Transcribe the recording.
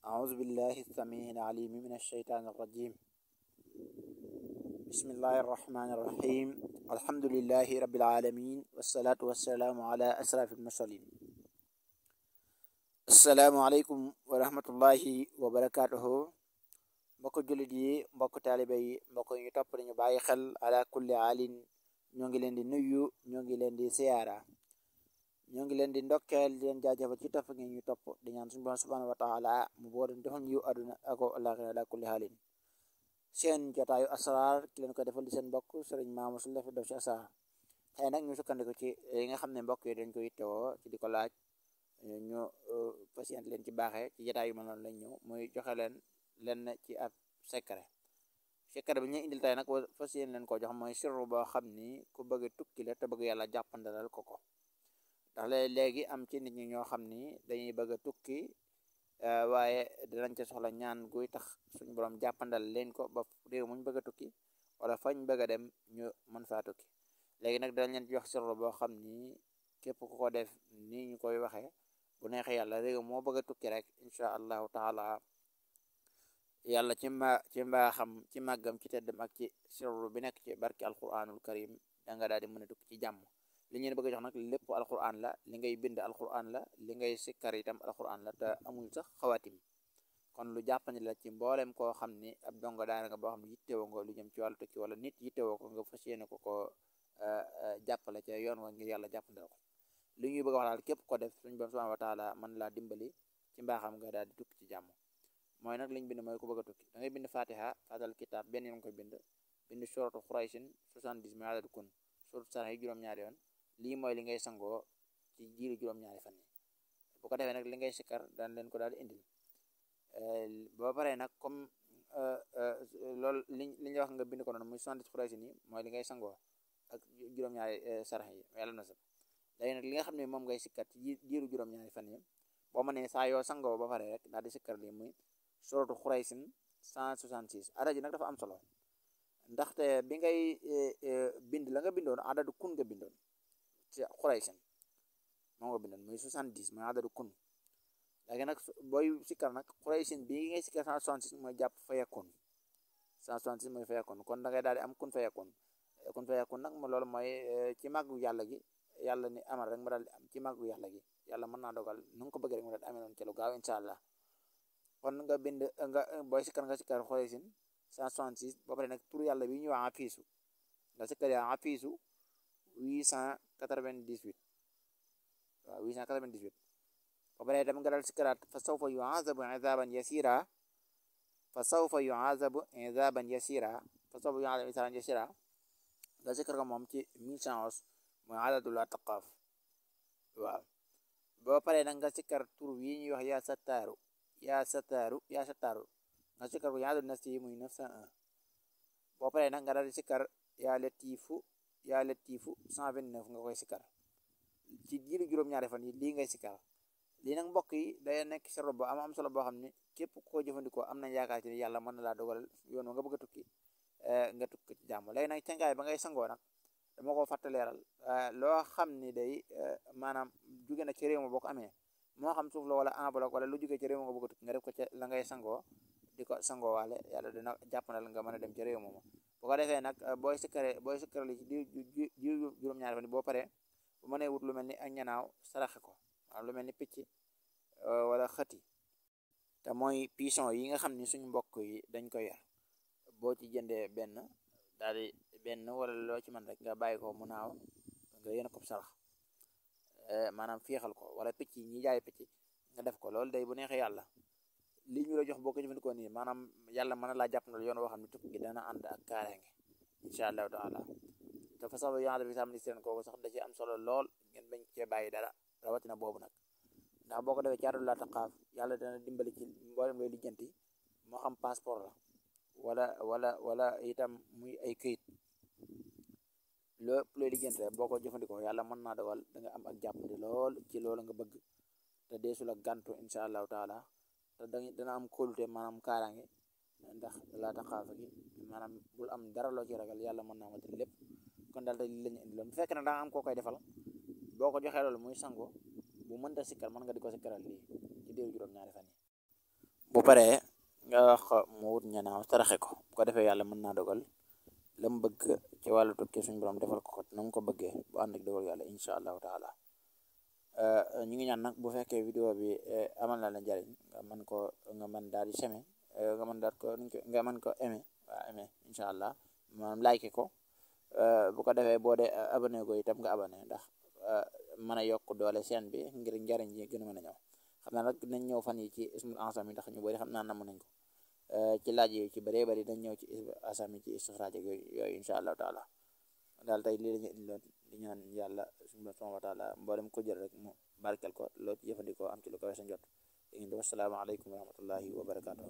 أعوذ بالله السميع العليم من الشيطان الرجيم. بسم الله الرحمن الرحيم. الحمد لله رب العالمين والصلاة والسلام على أشرف المرسلين. السلام عليكم ورحمة الله وبركاته. mbokk jullit yi, mbokk taalibe yi, mbokk ñu topp ñu bàyyi xel ala kulli alin, ñoo ngi leen di nuyu, ñoo ngi leen di siyaara, ñoo ngi leen di ndokkeel di leen jaajëfal ci topp ngeen ñu topp di ñaan suñu borom subhanahu wa taala mu boole defal ñu àdduna ak àllaaxira ala kulli haalin. Seen jotaayu asraar ki leen ko defal di seen mbokk sëriñ Mamour Sylla Firdawsi Asraar. tey nag ñu sukkandiku ci li nga xam ne mbokk yi dañ ko yittewoo ci di ko laaj, ñu patient leen ci baaxee ci jotaay yu mel noonu lañ ñëw muy joxe leen lenn ci ab secret bi ñu indil tey nag fas yéen leen ko jox mooy sirru boo xam ni ku bëgg tukki la te bëgg yàlla jàppandalal ko ndax léegi am ci nit ñi ñoo xam ni dañuy bëgg a tukki, waaye dinañ ca soxla ñaan guy tax suñu borom jàppandal leen ko ba réew muñ bëgg a tukki wala fañ bëgg a dem ñu mën faa tukki. léegi nag dañ leen jox sirru boo xam ni képp ku ko def nii ñu koy waxee bu neexee yàlla réew moo bëgg a tukki rek incha allahu taala yàlla ci mbaaxam ci màggam ci teddam ak ci sirru bi nekk ci barki alquranul karim da nga daal di mën a tukki ci jàmm. li ñu bëgg a jox nag lépp alquran la, li ngay bind alquran la, li ngay sikkar itam alquran la te amul sax xawaatim. kon lu jàppandi la ci mboolem koo xam ni ab dongo daara nga boo xam ne yittewoo nga lu jëm ci wàllu tukki wala nit yittewoo ko nga fas yéene ko jàppale ca yoon wa ngir yàlla jàppandal ko. li ñuy bëgg a wax daal képp ko def suñu borom subhanahu wa taala mën laa dimbali ci mbaaxam nga daal di tukki ci jàmm. mooy nag liñ bind mooy ku bëgg a tukki da ngay bind fatiha fatal kitab benn yoon koy bind suratu xuraysin 70 mooy adadu kun, suratu sarx yi juróom-ñaari yoon. lii mooy li ngay sangoo ci jiiru juróom-ñaari fan yi. bu ko defee nag li ngay sikkar daan leen ko daal di indil boo paree nag comme loolu li ñu wax nga bind ko noonu muy 70 xuraysin yi mooy li ngay sangoo ak juróom-ñaari sarax yi yàlla na sa. léegi nag li nga xam ne moom ngay sikkar ci jiiru juróom-ñaari fan yi boo mënee saa yoo sangoo ba pare rek daal di sikkar lii muy suratu xuraysin 166. adad ji nag dafa am solo ndaxte bi ngay bind la nga bindoon adadu kun nga bindoon ci xuraysin moo nga bindoon muy 70 mooy adadu kun. léegi nag booy sikkar nag xuraysin bi ngay sikkar 166 mooy jàpp fayakun 166 mooy fayakun. kon da ngay daal di am kun fayakun nag mo loolu mooy ci màggu yàlla gi yàlla ni amal rek mu daal di am ci màggu yàlla gi yàlla mën naa dogal nu nga ko bëgg rek mu daal di amee noonu ci lu gaaw incha allah. kon nga bind booy sikkar nga sikkar xuraysin 166 ba pare nag tur yàlla bi ñuy wax afiisu nga sikkar yaa afiisu 898 waaw 898. ba pare dem nga dal sikkaraat fa sawfa yu'azabu izaban yasira nga sikkar ko moom ci 1111 mooy adadul atqaaf. waaw boo paree nag nga sikkar tur yi ñuy wax yaa sataaru nga sikkar ko yaadu nas yi muy 901. boo paree nag nga dal sikkar yaa latiifu 129 nga koy sikkar ci jiiru juróom-ñaari fan yi lii ngay sikkar. lii nag mbokk yi day nekk sirru bu am solo boo xam ne képp koo jëfandikoo am nañ yaakaar ci yàlla mën na laa dogal yoon nga bëgg a tukki nga tukki ci jàmm. léegi nag cangaay ba ngay sangoo nag dama ko fàttaleeral loo xam ni day maanaam jóge na ci réew ma boo ko amee moo xam suuf la wala enveloppe wala lu jóge ci réew ma nga bëgg a tukki nga def ko ca la ngay sangoo di ko sangoo waale yàlla dina jàppandal nga mën a dem ci réew moomu. bu ko defee nag booy sikkar li ci diir juróom-ñaari fan boo paree bu mënee wut lu mel ni ak ñanaaw saraxe ko lu mel ni picc wala xëti te mooy pigeon yi nga xam ni suñu mbokk yi dañ koy yar. boo ci jëndee benn wala loo ci mën rek nga bàyyi ko mu naaw nga yéen ko sarax maanaam féexal ko. wala picc yi ñi jaay picc nga def ko loolu day bu neexee yàlla li ñu la jox boo ko jëfandikoo nii maanaam yàlla mën na laa jàpp na yoon woo xam ne tukki gi dana ànd ak kaaraange incha allahu taala. te fa sax yàlla bi tamit seen kooku sax da ci am solo lool ngeen bañ cee bàyyi dara rawatina boobu nag ndax boo ko defee ci adadu laa taqaaf yàlla dana dimbali ci mboolem looy lijjanti moo xam passeport la wala itam muy ay këyit lépp looy lijjanti rek boo ko jëfandikoo yàlla mën naa dogal da nga am ak jàppandi lool ci loolu nga bëgg te deesul ak gàntu incha allahu taala. te dana am kóolute maanaam kaaraange ndax laa taqaafa gi maanaam bul am dara loo ci ragal yàlla mën naa matal lépp. kon daal tey li lañu indi loon bu fekkee ne danga am koo koy defal boo ko joxee loolu muy sango bu mënta sikkar mën nga di ko sikkaral lii ci diiru juróom-ñaari fan yi bu paree nga wax ko mu wut ñanaaw saraxe ko bu ko defee yàlla mën naa dogal la mu bëgg ci wàllu tukki suñu borom defal ko na mu ko bëggee bu ànd ak dogal yàlla incha allahu taala. ñu ngi ñaan nag bu fekkee vidéo bi amal na la njariñ nga mën ko nga mën daal di seme nga mën daal ko nga mën ko aimé waa aimé incha allah maanaam like ko bu ko defee boo dee abonné ko itam nga abonné ndax mën a yokk doole chaîne bi ngir njariñ yi gën a mën a ñëw. xam naa nag dinañ ñëw fan yi ci ismul ansam yi ndax ñu bëri xam naa namm nañ ko ci laaj yi ci bëree bëri dañ ñëw ci ismul ansam yi ci istixraaj ak yooyu incha allahu taala daal tey lii lañu indiloon di ñaan yàlla subhanahu wa taala mboolem ko jël rek mu barkel ko loo ci jëfandikoo am ci lu ko weesu njot da ngeen di wassalaamu aleykum wa rahmatullahi wa barakatuh